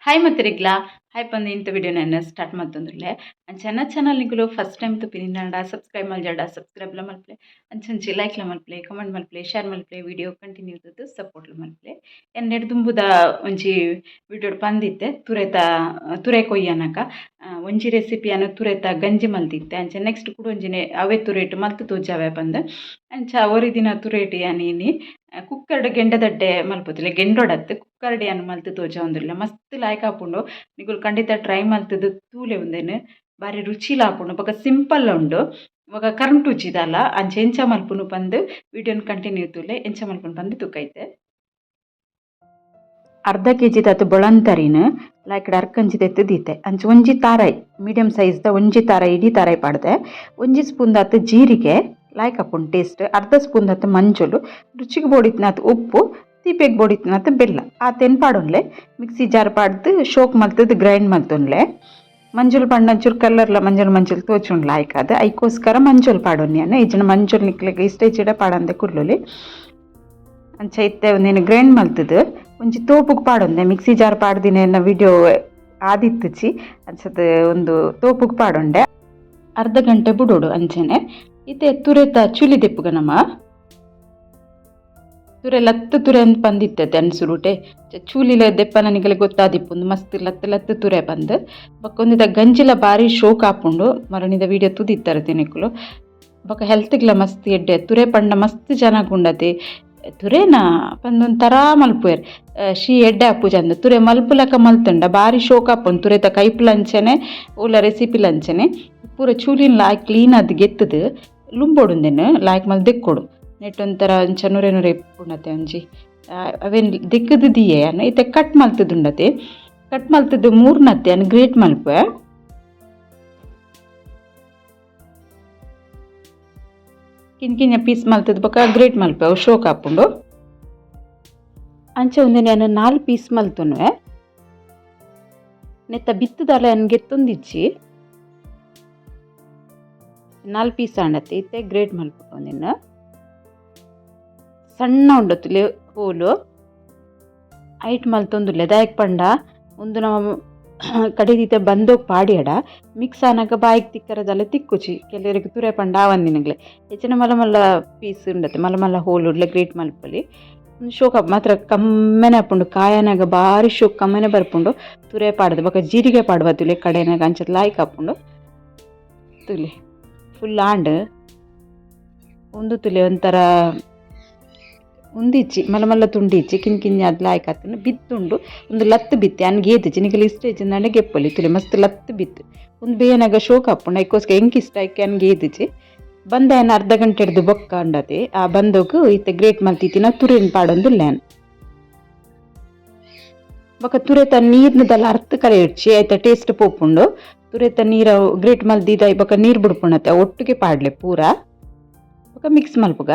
Hi ಮತ್ತರಿಗ್ಲಾ hi ಪಂದು ಇಂಥ video ನಾನು start ಮಲ್ತೊಂದುಲ್ಲೆ. ಅಂಚ ಚಾನಲ್ ನಿಕುಲು ಫಸ್ಟ್ ಟೈಮ್ ತುಪಿನಿಂಡ ಸಬ್ಸ್ಕ್ರೈಬ್ ಮಲ್ಜಾಡ ಸಬ್ಸ್ಕ್ರೈಬ್ಲ ಮಲ್ಪಲೆ, ಅಂಚಂಚಿ ಲೈಕ್ಲ ಮಲ್ಪಲೆ, ಕಮೆಂಟ್ ಮಲ್ಪಲೆ, ಶೇರ್ ಮಲ್ಪಲೆ, ವಿಡಿಯೋ ಕಂಟಿನ್ಯೂ ಸಪೋರ್ಟ್ಲ ಮಲ್ಪಲೆ. ಎನ್ನೆಡ್ ದುಂಬುದ ಒಂಜಿ ವಿಡಿಯೋ ಪಂದಿತ್ತೆ, ತುರೆತ ತುರೆ ಕೊಯ್ಯನಕ ಒಂಜಿ ರೆಸಿಪಿಯನ್ನು ತುರೆತ ಗಂಜಿ ಮಲ್ತಿತ್ತೆ. ಅಂಚ ನೆಕ್ಸ್ಟ್ ಕೂಡ ಒಂಜಿನೆ ಅವೇ ತುರೇಟ್ ಮಲ್ತು ತೋಜಾವೆ ಪಂದ್. ಅಂಚ ಒರಿ ದಿನ ತುರೇಟ್ ಯಾನ್ ಕುಕ್ಕರ್ಡ್ ಗೆಂಡದಡ್ಡೆ ಮಲ್ಪೊತಿಲ್ಲ, ಗೆಂಡೊಡತ್ತು ಕುಕ್ಕರ್ಡ್ ಯಾನ್ ಮಲ್ತು ತೋಜಾವೊಂದುಲ್ಲೆ. ಮಸ್ತ್ ಲಾಯ್ಕ್ ಆಪುಂಡು, ನಿಕುಲು ಖಂಡಿತ ಟ್ರೈ ಮಲ್ತುದು ತೂಲೆ. ಉಂದೆನ್ ಬಾರಿ ರುಚಿಲ ಆಪುಂಡು ಬೊಕ ಸಿಂಪಲ್ ಉಂಡು, ಬೊಕ ಕರ್ಂಟುಜ್ಜಿ ದಾಲ. ಅಂಚ ಎಂಚ ಮಲ್ಪುನು ಪಂದ್ ವಿಡಿಯೋನ್ ಕಂಟಿನ್ಯೂ ತೂಲೆ, ಎಂಚ ಮಲ್ಪುನು ಪಂದ್ ತೂಕೈತೆ. ಅರ್ಧ ಕೆ ಜಿದಾತ್ ಬೊಳಂತರಿನ್ ಲಾಯ್ಕಡ್ ಅರ್ಕಂಜಿ ದೆತ್ತ್ ದೀತೆ. ಅಂಚ ಒಂಜಿ ತಾರಾಯಿ, ಮೀಡಿಯಂ ಸೈಜ್ದ ಒಂಜಿ ತಾರಾಯಿ, ಇಡೀ ತಾರಾಯಿ ಪಾಡ್ದೆ. ಒಂಜಿ ಸ್ಪೂನ್ ದಾತ್ ಜೀರಿಗೆ, ಲಾಯ್ಕ್ ಆಪುಂಡು ಟೇಸ್ಟ್. ಅರ್ಧ ಸ್ಪೂನ್ ದಾತ್ ಮಂಜೊಲು, ರುಚಿಗೆ ಬೋಡಿತ್ತಿನಾತ್ ಉಪ್ಪು, ತೀಪೆಗ್ ಬೋಡಿತ್ತಿನಾತ್ ಬೆಲ್ಲ ಆತೆನ್ ಪಾಡೊನ್ಲೆ. ಮಿಕ್ಸಿ ಜಾರ್ ಪಾಡ್ದು ಶೋಕ್ ಮಲ್ತುದು ಗ್ರೈಂಡ್ ಮಲ್ತೊನ್ಲೆ. ಮಂಜೊಲು ಪಾಡ್ಂಡ ಒಂಚೂರು ಕಲರ್ಲ ಮಂಜೊಲು ಮಂಜೊಲು ತೋಜುಂಡು ಲಾಯ್ಕಾದ್, ಐಕೋಸ್ಕರ ಮಂಜೊಲು ಪಾಡೊನ್ನಿ ಯಾನ್. ಇಜ್ಜಿಂಡ ಮಂಜೊಲು ನಿಕ್ಲೆಗ್ ಇಷ್ಟ ಇಜ್ಜಿಡ ಪಾಡಂದೆ ಕುಲ್ಲೊಲಿ. ಅಂಚ ಇತ್ತೆ ಉಂದೆನ್ ಗ್ರೈಂಡ್ ಮಲ್ತುದು ಒಂಜಿ ತೋಪುಗ್ ಪಾಡೊಂದೆ. ಮಿಕ್ಸಿ ಜಾರ್ ಪಾಡ್ದಿನ ಎನ್ನ ವಿಡಿಯೋ ಆದಿತ್ತುಚಿ, ಅಂಚದ ಒಂದು ತೋಪುಗ್ ಪಾಡೊಂಡೆ. ಅರ್ಧ ಗಂಟೆ ಬುಡೋಡು ಅಂಚನೆ. ಇತ್ತೆ ತುರೆತ ಚುಲಿ ದೆಪ್ಪುಗ ನಮ. ತುರೆ ಲತ್ತ್ ತುರೆ ಅಂದ್ ಪಂದಿತ್ತತೆ ಅನ್ ಸುರುಟೆ. ಚೂಲಿಲ ದೆಪ್ಪನ ನಿಗಲೆ ಗೊತ್ತಾದಿಪ್ಪುಂದು ಮಸ್ತ್ ಲತ್ತ್ ಲತ್ತ್ ತುರೆ ಪಂದ್. ಬೊಕ ಉಂದೆತ ಗಂಜಿಲ ಬಾರಿ ಶೋಕ್ ಆಪುಂಡು, ಮರಣಿದ ವಿಡಿಯೋ ತೂದಿತ್ತರ ತಿನಿಕುಲು. ಬೊಕ ಹೆಲ್ತ್ಗ್ಲ ಮಸ್ತ್ ಎಡ್ಡೆ. ತುರೆ ಪಂಡ ಮಸ್ತ್ ಜನಕ್ ಉಂಡತೆ, ತುರೆನಾ ಪಂದೊಂಥರ ಮಲ್ಪುವೆರ್, she ಎಡ್ಡೆ ಆಪುಜಿ ಅಂದ್. ತುರೆ ಮಲ್ಪುಲಕ ಮಲ್ತುಂಡ ಬಾರಿ ಶೋಕ್ ಆಪುಂಡು. ತುರೆತ ಕೈಪುಲ ಅಂಚನೆ, ಓಲ ರೆಸಿಪಿಲ ಅಂಚನೆ. ಪೂರ ಚೂಲಿನ್ ಲಾಯ್ಕ್ ಕ್ಲೀನ್ ಆದ್ ಗೆತ್ತುದು ಲುಂಬೊಡು, ಉಂದೆನ್ ಲಾಯ್ಕ್ ಮಲ್ತ್ ದೆಕ್ಕೊಡು. ನೆಟ್ ಒಂಥರ ಅಂಚ ನುರೆ ನುರೆ ಇಪ್ಪುಂಡತೆ ಒಂಜಿ, ಅವೆನ್ ದೆಕ್ಕುದು ದೀಯೆ ಯಾನ್. ಇತ್ತೆ ಕಟ್ ಮಲ್ತುದುಂಡತೆ, ಕಟ್ ಮಲ್ತುದು ಮೂರ್ನತ್ತೆ ಯಾನ್ ಗ್ರೇಟ್ ಮಲ್ಪುವೆ. ಕಿನ್ನ ಕಿನ್ನ ಪೀಸ್ ಮಲ್ತುದು ಬೊಕ ಗ್ರೇಟ್ ಮಲ್ಪುವೆ, ಅವು ಶೋಕ್ ಆಪುಂಡು. ಅಂಚ ಉಂದೆನ್ ಯಾನ್ ನಾಲ್ ಪೀಸ್ ಮಲ್ತೊನುವೆ. ನೆತ್ತ ಬಿತ್ತುದಾಲ ಯಾನ್ ಗೆತ್ತೊಂದಿಜ್ಜಿ. ನಾಲ್ ಪೀಸ್ ಆಂಡತೆ. ಇತ್ತೆ ಗ್ರೇಟ್ ಮಲ್ಪುಗ ಉಂದೆನ್. ಸಣ್ಣ ಉಂಡತುಲೆ ಹೋಲು, ಐಟ್ ಮಲ್ತೊಂದುಲ್ಲೆ. ದಾಯೆಗ್ ಪಂಡ ಉಂದು ನಮ ಕಡೆದಿತ್ತೆ ಬಂದೋಗ್ ಪಾಡ್ಯಡ ಮಿಕ್ಸ್ ಆನಗ ಬಾಯಿಗ್ ತಿಕ್ಕರದಲ್ಲ ತಿಕ್ಕುಜಿ. ಕೆಲವೆರೆಗ್ ತುರೆ ಪಂಡ ಆವಂದಿನಗ್ಲೆ ಹೆಚ್ಚಿನ ಮಲ್ಲ ಮಲ್ಲ ಪೀಸ್ ಉಂಡತೆ, ಮಲ್ಲ ಮಲ್ಲ ಹೋಲು ಉಡ್ಲೆ ಗ್ರೇಟ್ ಮಲ್ಪೊಲಿ. ಶೋಕ ಮಾತ್ರ ಕಮ್ಮೆನೆ ಆಪುಂಡು. ಕಾಯನಾಗ ಬಾರಿ ಶೋಕ್ ಕಮ್ಮೆನೆ ಬರ್ಪುಂಡು. ತುರೆ ಪಾಡ್ದು ಬೊಕ ಜೀರಿಗೆ ಪಾಡುವ ತುಲೆ ಕಡೆನಾಗ, ಅಂಚ ಲಾಯ್ಕ್ ಆಪುಂಡು. ತುಲೆ ಫುಲ್ ಆಂಡ್. ಉಂದು ತುಲೆ ಒಂಥರ ಉಂದಿಜ್ಜಿ, ಮಲ್ಲ ಮಲ್ಲ ತುಂಡು ಇಜ್ಜಿ, ಕಿನ್ನ ಕಿನ್ನ ಆದ್ ಲಾಯ್ಕ್ ಆತುಂಡು. ಬಿತ್ತುಂಡು ಉಂದು ಲತ್ತ್ ಬಿತ್ತಿ ಯಾನ್ ಗೇದಿಜ್ಜಿ. ನಿಕುಲು ಇಷ್ಟ ಇಜ್ಜಿಂದಾಂಡ ಗೆಪ್ಪೊಲಿ. ತುಲೆ ಮಸ್ತ್ ಲತ್ತ್ ಬಿತ್ತು. ಉಂದು ಬೇಯನಾಗ ಶೋಕ್ ಆಪುಂಡು, ಐಕೋಸ್ಕರ ಎಂಕ್ ಇಷ್ಟ, ಐಕ್ ಯಾನ್ ಗೇದಿಜ್ಜಿ. ಬಂದ ಯಾನ್ ಅರ್ಧ ಗಂಟೆ ಹಿಡ್ದು ಬೊಕ್ಕ ಅಂಡತೆ. ಆ ಬಂದೋಗು ಇತ್ತೆ ಗ್ರೇಟ್ ಮಲ್ತಿತ್ತಿನ ತುರೆನ್ ಪಾಡೊಂದುಲ್ಲೆ ಯಾನ್. ಬೊಕ ತುರೆತ ನೀರ್ನದಲ್ಲ ಅರ್ತ್ ಕರೆಯೊಡ್ಚಿ, ಐತ ಟೇಸ್ಟ್ ಪೋಪುಂಡು. ತುರೆತ ನೀರ ಗ್ರೇಟ್ ಮಲ್ದಿದ ಬೊಕ ನೀರು ಬುಡ್ಪುಂಡತೆ, ಒಟ್ಟಿಗೆ ಪಾಡ್ಲೆ ಪೂರ. ಬೊಕ ಮಿಕ್ಸ್ ಮಲ್ಪುಗ.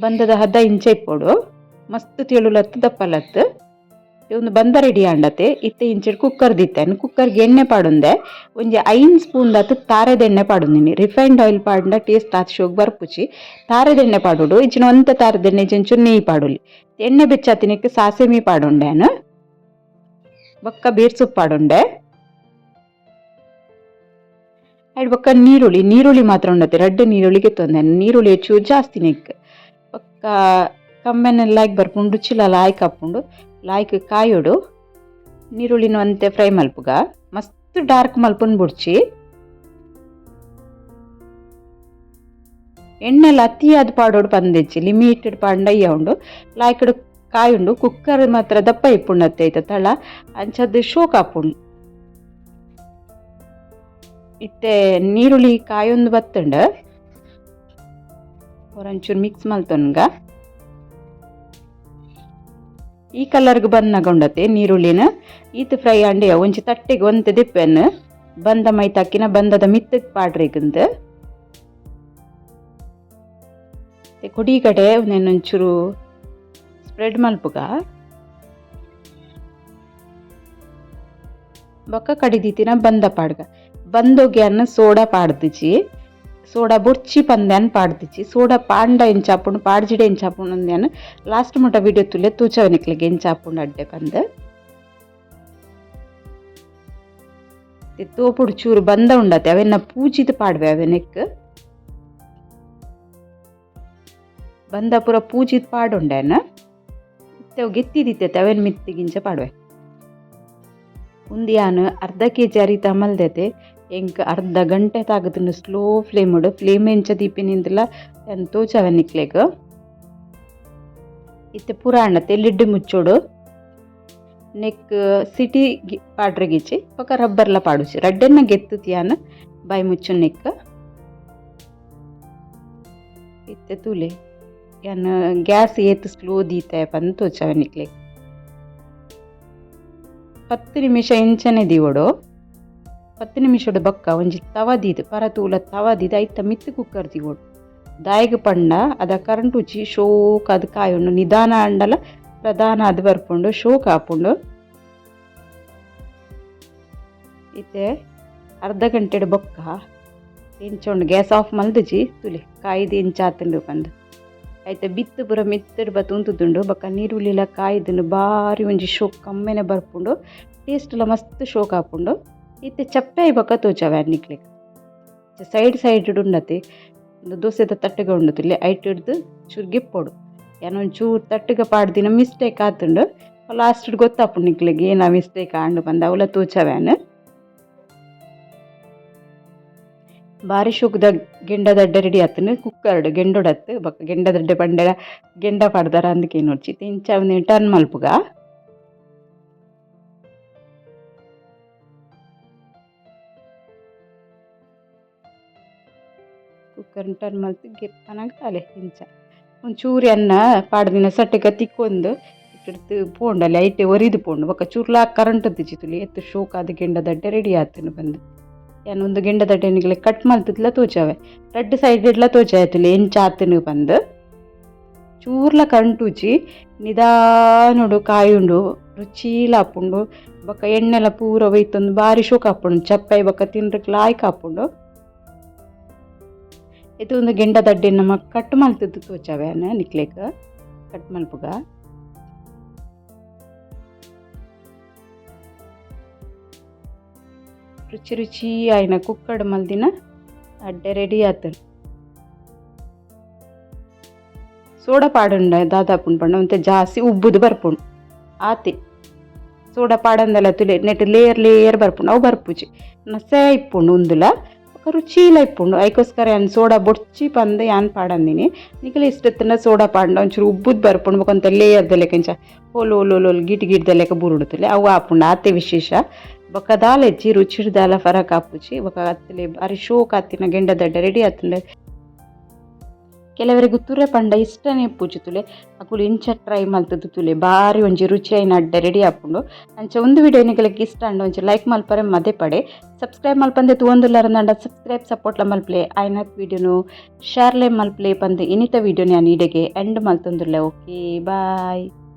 ಬಂದದ ಹದ ಇಂಚ ಇಪ್ಪೊಡು, ಮಸ್ತ್ ತೆಳುಲತ್ತು ದಪ್ಪಲತ್ತು. ಒಂದು ಬಂದ ರೆಡಿ ಆಂಡತೆ. ಇತ್ತೆ ಇಂಚಿಡ್ ಕುಕ್ಕರ್ ದಿತ್ತೆ. ಕುಕ್ಕರ್ಗೆ ಎಣ್ಣೆ ಪಾಡೊಂದೆ. ಒಂಜಿ 5 ಸ್ಪೂನ್ ದಾತ್ ತಾರೆದ ಎಣ್ಣೆ ಪಾಡೊಂದಿನಿ. ರಿಫೈನ್ಡ್ ಆಯಿಲ್ ಪಾಡ್ಂಡ ಟೇಸ್ಟ್ ಆತ್ ಶೋಕ್ ಬರ್ಪುಜಿ. ತಾರೆದ ಎಣ್ಣೆ ಪಾಡೊಡು, ಇಜ್ಜಿನ ಒಂತೆ ತಾರೆದ ಎಣ್ಣೆ, ಇಜ್ಜಿ ಒಂಚೂರು ನೆಯ್ಯಿ ಪಾಡೊಲಿ. ಎಣ್ಣೆ ಬೆಚ್ಚಾತಿನಕ್ಕೆ ಸಾಸೆಮಿ ಪಾಡೊಂಡೆ ಯಾನ್. ಬೊಕ್ಕ ಬೇರ್ಸೊಪ್ಪು ಪಾಡೊಂಡೆ. ಐಡ್ ಬೊಕ್ಕ ನೀರುಳ್ಳಿ, ನೀರುಳ್ಳಿ ಮಾತ್ರ ಉಂಡತೆ. ರಡ್ಡ್ ನೀರುಳ್ಳಿಗೆ ತೊಂದೆ, ನೀರುಳ್ಳಿ ಚೂರು ಜಾಸ್ತಿ ನೆಕ್. ಬೊಕ್ಕ ಕಮ್ಮೆನೆ ಲಾಯ್ಕ್ ಬರ್ಪುಂಡು, ರುಚಿಲ ಲಾಯ್ಕ್ ಆಪುಂಡು. ಲಾಯ್ಕ್ ಕಾಯೊಡು. ನೀರುಳ್ಳಿನ ಒಂತೆ ಫ್ರೈ ಮಲ್ಪುಗ, ಮಸ್ತ್ ಡಾರ್ಕ್ ಮಲ್ಪುನ್ ಬುಡ್ಚಿ. ಎಣ್ಣೆಲ ಅತಿಯಾದ್ ಪಾಡೊಡು ಪಂದಿಜ್ಜಿ, ಲಿಮಿಟೆಡ್ ಪಾಡ್ಂಡ ಉಂಡು. ಲಾಯ್ಕಡ್ ಕಾಯುಂಡು. ಕುಕ್ಕರ್ ಮಾತ್ರ ದಪ್ಪ ಇಪ್ಪುಂಡತ್ತೆ ಐತ ತಳ, ಅಂಚದ್ ಶೋಕ್ ಆಪುಂಡು. ಇತ್ತೆ ನೀರುಳ್ಳಿ ಕಾಯೊಂದು ಬತ್ತುಂಡು, ಒಂಚೂರು ಮಿಕ್ಸ್ ಮಲ್ತೊನ್ಗ. ಈ ಕಲರ್ಗ್ ಬನ್ನಗ ಉಂಡತೆ ನೀರುಳ್ಳಿನ ಈತ್ ಫ್ರೈ ಆಂಡೆ ಒಂಜಿ ತಟ್ಟೆಗೆ ಒಂತೆ ದೆಪ್ಪೆನ್. ಬಂದ ಮೈತಾಕಿನ ಬಂದದ ಮಿತ್ತಗ್ ಪಾಡ್ರೆಗಂದು ಕೊಡಿ ಕಡೆ ಒಂಚೂರು ಸ್ಪ್ರೆಡ್ ಮಲ್ಪುಗ. ಬೊಕ್ಕ ಕಡಿದಿತ್ತಿನ ಬಂದ ಪಾಡ್ಗ. ಬಂದೋಗ್ಯಾನ ಸೋಡಾ ಪಾಡ್ದಿಜಿ. Soda ಬೊರ್ಚಿ ಪಂದ್ಯಾನ್ ಪಾಡ್ದಿಚ್ಚಿ soda ಪಾಂಡ ಎಂಚಾಪುಂಡು ಪಾಡ್ಜಿಡೆ ಎಂಚಾಪುಂಡು ಅಂದ್ಯಾನ್ ಲಾಸ್ಟ್ ಮುಟ ವಿಡಿಯೋ ತುಲೆ ತೂಚವನಿಕ್ಲಿಗೆ ಎಂಚಾಪುಂಡು ಅಡ್ಡೆ ಪಂದ್. ತೋಪುಡು ಚೂರು ಬಂದ ಉಂಡತೆ ಅವೆನ್ನ ಪೂಜಿದ್ ಪಾಡ್ವೆ ಅವೆನೆಕ್ ಬಂದ ಪೂರ ಪೂಜಿದ್ ಪಾಡುಂಡೇನ ಇತ್ತೆ ಅವು ಗೆತ್ತಿದಿತ್ತೆ ಅವೆನ್ ಮಿತ್ತಿಗಿಂಚ ಪಾಡ್ವೆ. ಉಂದು ಅರ್ಧ ಕೆಜಿ ಅರಿತ ಮಲ್ದೆತೆ ಎಂಕ್ ಅರ್ಧ ಗಂಟೆ ತಾಗುದುಂಡು ಸ್ಲೋ ಫ್ಲೇಮುಡು ಫ್ಲೇಮ್ ಎಂಚ ದೀಪಿನಿಂದಲ ಯಾನ್ ತೋಜಾವೆ ನಿಕ್ಲೆಗ್. ಇತ್ತೆ ಪುರಾಣ ಲಿಡ್ಡು ಮುಚ್ಚೋಡು ನೆಕ್ ಸಿಟಿ ಪಾಡ್ರೆಗಿಚ್ಚಿ ಬೊಕ ರಬ್ಬರ್ಲ ಪಾಡುಚಿ ರಡ್ಡೆನ್ನ ಗೆತ್ತುದು ಯಾನ್ ಬಾಯಿ ಮುಚ್ಚು ನೆಕ್. ಇತ್ತೆ ತೂಲೆ ಯಾನ್ ಗ್ಯಾಸ್ ಏತ್ ಸ್ಲೋ ದೀತೆ ಪಂದ್ ತೋಜಾವೆ ನಿಕ್ಲೆಗ್. 10 ನಿಮಿಷ ಇಂಚನೆ ದೀವೊಡು. 10 ನಿಮಿಷಡ್ ಬೊಕ್ಕ ಒಂಜಿ ತವ ದೀದ್ ಪರ ತೂಲ ತವ ದೀದ್ ಐತ ಮಿತ್ತ್ ಕುಕ್ಕರ್ ದೀವೊಡು. ದಾಯೆಗ್ ಪಂಡ ಅದ ಕರಂಟ್ ಉಚ್ಚಿ ಶೋಕ್ ಆದ್ ಕಾಯುಂಡು ನಿಧಾನ ಆಂಡಲ ಪ್ರಧಾನ ಆದ್ ಬರ್ಪುಂಡು ಶೋಕ್ ಆಪುಂಡು. ಇತ್ತೆ ಅರ್ಧ ಗಂಟೆಡ್ ಬೊಕ್ಕ ಎಂಚ ಉಂಡು ಗ್ಯಾಸ್ ಆಫ್ ಮಲ್ದಿಜಿ ತೂಲೆ ಕಾಯ್ದು ಎಂಚ ಆತುಂಡು ಪಂದ್. ಐತ ಬಿತ್ತ್ ಪೂರ ಮಿತ್ತುಡ್ ಬತ್ತ್ ಉಂತುದುಂಡು ಬೊಕ್ಕ ನೀರುಳ್ಳಿಲ ಕಾಯ್ದುಂಡು ಬಾರಿ ಒಂಜಿ ಶೋಕ್ ಕಮ್ಮೆನೆ ಬರ್ಪುಂಡು ಟೇಸ್ಟ್ ಲ ಮಸ್ತ್ ಶೋಕ್ ಆಪುಂಡು. ಇತ್ತೆ ಚಪ್ಪೆ ಆಯಿ ಬೊಕ್ಕ ತೋಜಾವೆ ನಿಕ್ಲೆಗ್. ಸೈಡ್ ಸೈಡ್ ಉಂಡತೆ ದೋಸೆದ ತಟ್ಟೆಗೆ ಉಂಡು ತುಲೆ ಐಟ್ ಹಿಡ್ದು ಚೂರು ಗೆಪ್ಪೊಡು. ಯಾನ್ ಒಂಚೂರು ತಟ್ಟೆಗೆ ಪಾಡ್ದಿನ ಮಿಸ್ಟೇಕ್ ಆತುಂಡು ಲಾಸ್ಟ್ ಗೊತ್ತಾಪುಂಡು ನಿಕ್ಲೆಗ್ ಏನ ಮಿಸ್ಟೇಕ್ ಆಂಡ್ ಪಂದ್ ಅವ್ಲ ತೋಜಾವೆ ಯಾನ್. ಬಾರಿ ಶೋಕುದ ಗೆಂಡದಡ್ಡೆ ರೆಡಿ ಆತುಂಡು ಕುಕ್ಕರ್ಡ್ ಗೆಂಡೊಡತ್ತು ಬೊಕ್ಕ ಗೆಂಡದಡ್ಡೆ ಪಂಡೆಡ ಗೆಂಡ ಪಾಡ್ದಾರ ಅಂದ್ ಕೇನೊಡ್ಚಿ ಇಂಚ ಒಂಜಿ ಟರ್ನ್ ಮಲ್ಪುಗ. ಕುಕ್ಕರ್ ಟರ್ನ್ ಮಲ್ತ್ ಗೆಪ್ಪನಗ ತಲೆ ಇಂಚ ಒಂಚೂರು ಎನ್ನ ಪಾಡ್ದಿನ ಸಟ್ಟೆಗ್ ತಿಕ್ಕೊಂದು ಇಟ್ಟುಡ್ದು ಪೋಂಡಲೆ ಐಟೆ ಒರಿದು ಪೋಂಡು ಬೊಕ್ಕ ಚೂರ್ಲಾ ಕರಂಟ್ ಇತ್ತಿಜಿ ತುಲಿ ಏತ್ ಶೋಕಾದ್ ಗೆಂಡದಡ್ಡೆ ರೆಡಿ ಆತುಂಡು ಪಂದ್. ಯಾನ್ ಉಂದು ಗೆಂಡದಡ್ಡೆ ನಿಕ್ಲೆಗ್ ಕಟ್ ಮಲ್ತುದ್ಲ ತೋಜಾವೆ ರಡ್ಡ್ ಸೈಡ್ ಡ್ಲ ತೋಜಾವೆ ತುಲೆ ಎಂಚ ಆತುಂಡು ಪಂದ್. ಚೂರ್ಲ ಕರಂಟುಜಿ ನಿಧಾನೊಡು ಕಾಯುಂಡು ರುಚಿಲ ಆಪುಂಡು ಬೊಕ್ಕ ಎಣ್ಣೆಲ ಪೂರ ಒಯ್ತೊಂದು ಬಾರಿ ಶೋಕು ಆಪುಂಡು ಚಪ್ಪೆ ಬೊಕ್ಕ ತಿನ್ರೆಗ್ ಲಾಯ್ಕ್ ಆಪುಂಡು. ಇತ್ತೆ ಉಂದು ಗೆಂಡದಡ್ಡೆ ನಮ ಕಟ್ ಮಲ್ತುದು ತೋಜಾವೆ ಯಾನ್ ನಿಕ್ಲೆಗ್ ಕಟ್ ಮಲ್ಪುಗ. ರುಚಿ ರುಚಿ ಆಯಿನ ಕುಕ್ಕರ್ಡ್ ಮಲ್ದಿನ ಅಡ್ಡೆ ರೆಡಿ ಆತುಂಡು. ಸೋಡಾ ಪಾಡುಂಡ ದಾದ ಆಪುಂಡು ಪಂಡ ಒಂತೆ ಜಾಸ್ತಿ ಉಬ್ಬುದು ಬರ್ಪುಂಡು ಆತೆ. ಸೋಡಾ ಪಾಡಂದಲ ತುಲೆ ನೆಟ್ ಲೇಯರ್ ಲೇಯರ್ ಬರ್ಪುಂಡು ಅವು ಬರ್ಪುಜಿ ನಸೆ ಇಪ್ಪುಂಡು ಉಂದುಲ ಬೊಕ ರುಚಿಲ ಇಪ್ಪುಂಡು. ಐಕೋಸ್ಕರ ಯಾನ್ ಸೋಡಾ ಬೊಡ್ಚಿ ಪಂದ್ ಯಾನ್ ಪಾಡಂದಿನಿ. ನಿಕುಲು ಇಷ್ಟ ಇತ್ತುಂಡ ಸೋಡಾ ಪಾಡ್ಂಡ ಒಂಚೂರು ಉಬ್ಬುದು ಬರ್ಪುಂಡು ಬೊಕ ಒಂತೆ ಲೇಯರ್ ದ ಲೆಕ ಇಂಚ ಹೋಲು ಹೋಲು ಹೋಲು ಗಿಟ್ ಗಿಟ್ ದ ಲೆಕ ಬೂರುಂಡು ತುಲೆ ಅವು ಆಪುಂಡು ಆತೆ ವಿಶೇಷ. ಬೊಕ ದಾಲ ಇಜ್ಜಿ ರುಚಿಡ್ ದಾಲ ಫರಕ್ ಆಪುಜಿ. ಬೊಕ ಅತ್ತಲೆ ಬಾರಿ ಶೋಕ್ ಆತಿನ ಗೆಂಡದಡ್ಡೆ ರೆಡಿ ಆತುಂಡು. ಕೆಲವರೆಗ್ ತುರೆ ಪಂಡ ಇಷ್ಟನೇ ಇಪ್ಪುಜಿ ತುಲೆ ಅಕುಲು ಇಂಚ ಟ್ರೈ ಮಲ್ತುದು ತುಲೆ ಬಾರಿ ಒಂಜಿ ರುಚಿ ಆಯಿನ ಅಡ್ಡೆ ರೆಡಿ ಆಪುಂಡು. ಅಂಚ ಉಂದು ವಿಡಿಯೋ ನಿಕಲೆಗ್ ಇಷ್ಟ ಆಂಡ ಒಂಜಿ ಲೈಕ್ ಮಲ್ಪರೆ ಮದೆ ಪಡೆ. ಸಬ್ಸ್ಕ್ರೈಬ್ ಮಲ್ಪಂದೆ ತೂವೊಂದುಲ್ಲಾರಂದಾಂಡ ಸಬ್ಸ್ಕ್ರೈಬ್ ಸಪೋರ್ಟ್ಲ ಮಲ್ಪಲೆ ಆಯ್ನಾತ್ ವಿಡಿಯೋನು ಶೇರ್ಲೆ ಮಲ್ಪಲೆ ಪಂದ್ ಇನಿತ ವಿಡಿಯೋ ಯಾನ್ ಇಡೆಗೆ ಎಂಡ್ ಮಲ್ತೊಂದುಲ್ಲೆ. Okay bye.